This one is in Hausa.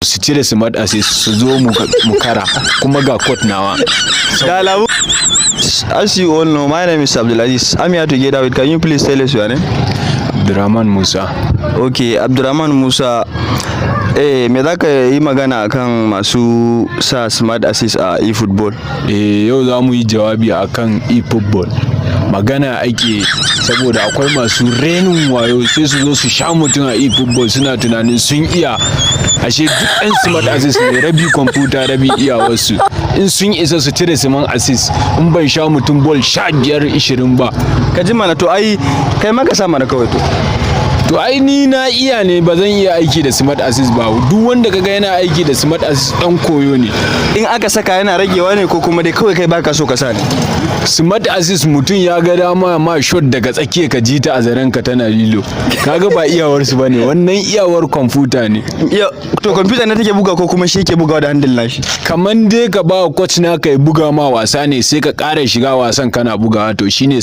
Su cire smart assist su zo mu kara kuma ga coach nawa. Da alamu. As you all know, my name is Abdulaziz. I'm here together with, can you please tell us your name? Abdurrahman Musa. Okay, Abdurrahman Musa. Me za ka yi magana akan masu sa smart assist a eFootball? Eh, yau za mu yi jawabi akan eFootball. Magana ake saboda akwai masu renin wayo, sai su zo su sha mutum a eFootball, suna tunanin sun iya, ashe duk ɗan smart assist ne, rabi kwamfuta rabi iyawarsu. In sun isa su cire smart assist, in ban sha mutum ball 15, 20 ba. Ka ji mana to, ai kai ma ka sa mana kawai to. To ai ni na iya ne, ba zan iya aiki da smart assist ba. Duk wanda kaga yana aiki da smart assist dan koyo ne. In aka saka yana ragewa ne, ko kuma dai kawai kai baka so ka sa ne? Smart assist, mutum ya ga dama ma shot daga tsakiya, ka ji ta a zaren ka tana lilo. Kaga ba iyawar su bane wannan, iyawar kwamfuta ne. Iya, to kwamfuta ne take buga ko kuma shi yake bugawa da handle nashi? Kaman dai ka ba coach naka ya buga ma wasa ne, sai ka ƙara shiga wasan kana bugawa, to shine.